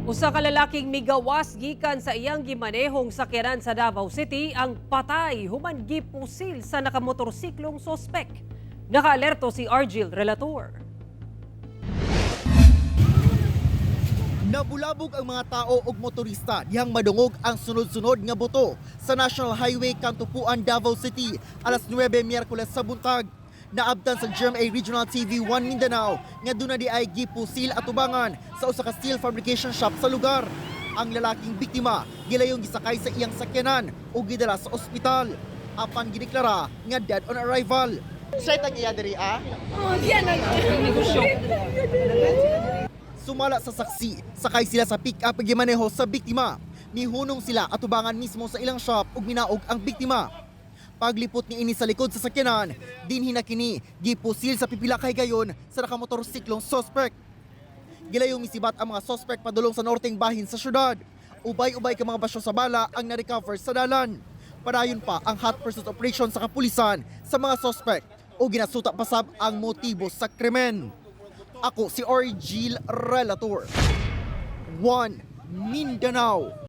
Usa ka lalaking migawas gikan sa iyang gimanehong sakyanan sa Davao City ang patay human gipusil sa nakamotorsiklong sospek. Nakaalerto si Argil Relator. Nabulabog ang mga tao ug motorista dihang madungog ang sunod-sunod nga buto sa National Highway Kantupuan, Davao City, alas 9 Miyerkules sa buntag. Naabtan sa GMA Regional TV 1 Mindanao nga duna di ay gipusil atubangan sa usa ka steel fabrication shop sa lugar. Ang lalaking biktima gilayong gisakay sa iyang sakyanan ug gidala sa ospital. Apan gideklara nga dead on arrival. Siya tag iya diri ah. Sumala sa saksi, sakay sila sa pick-up gimaneho sa biktima. Mihunong sila atubangan mismo sa ilang shop ug minaog ang biktima. Paglipot ni ini sa likod sa sakyanan, dinhi na kini gipusil sa pipila kay gayon sa nakamotorsiklong suspect. Gilayong misibat ang mga suspect padulong sa norteng bahin sa syudad. Ubay-ubay ka mga basyo sa bala ang na-recover sa dalan. Padayon pa ang hot pursuit operation sa kapulisan sa mga suspect o ginasuta pasab ang motibo sa krimen. Ako si Orgil Relator. 1 Mindanao.